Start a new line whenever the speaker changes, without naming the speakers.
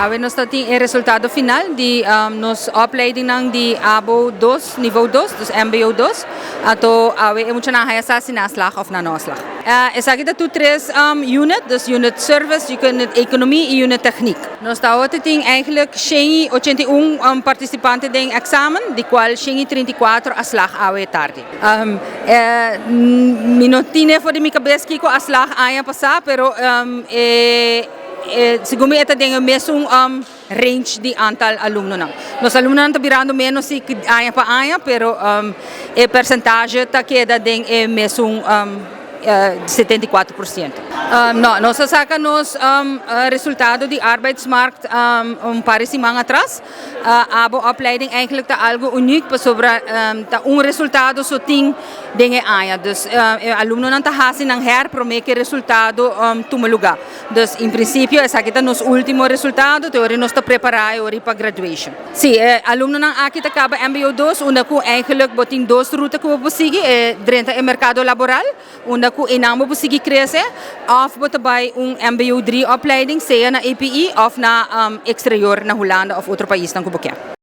Awe nos tin e resultado final di nos opleiding di ABO 2, niveau 2, dus MBO 2. Anto awe e muchanan a haya sa si nan a slaag of nan no a slaag. Esaki ta tur tres unit, dus unit service, unit economie y unit techniek. Nos tin eigenlijk 181 participante den examen, di cual 134 a slaag awe tardi. Mi no tin for di mi cabes kico a slaag aña pasa, pero segun mi ta den e mesun range di aantal alumnonan. Nos alumnonan ta birando menos aña pa aña, pero e porcentahe ta keda den e mesun 74%. No, nos a saca nos resultado di arbeidsmarkt un par di siman atras. ABO opleiding eigenlijk ta algo uniek pasobra ta un resultado so tin den e aña. Dus alumnonan ta hasi nan her prome cu resultado tuma luga. Dus in principio esaki ta nos ultimo resultado, te ora nos ta prepara pa graduation. Si, alumnonan aki ta caba MBO 2, unda cu eigenlijk bo tin dos ruta cu bo sigui, drenta e mercado laboral, unda cu einan bo sigui crece, of bo ta bay un MBO 3 opleiding, sea na EPI of na exterior, na Hulanda of otro paisnan cu bo kier.